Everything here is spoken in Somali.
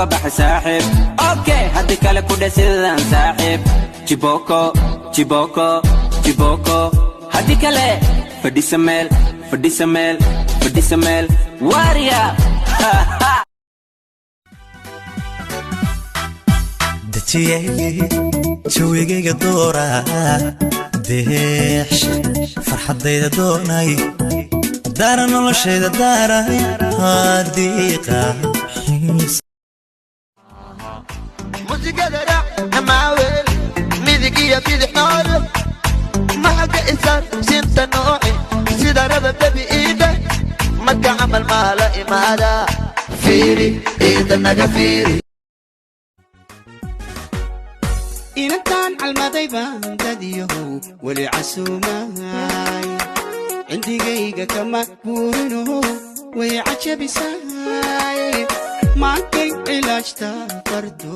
uga baxa saaxiib. Okay, haddii kale ku dhe sidan saaxiib: jiboko, jiboko, jiboko. Haddii kale fadhisa meel, fadhisa meel, fadhisa meel, waarya. Dejiyey jawigayga doora, deex farxaddayda doonay, daara noloshayda daaray hadiiqa. Musigada raac amaaweel, midig iyo bidix noole maxaga isaan sinta nooci sida raba bebi iidhe marka camal maa la imaada. Fiiri iida, naga fiiri. Inantaan calmaday baan dadiyahow weli casuumahay, cindigayga kama guurino, way cajabisaay maankay cilaajta farto.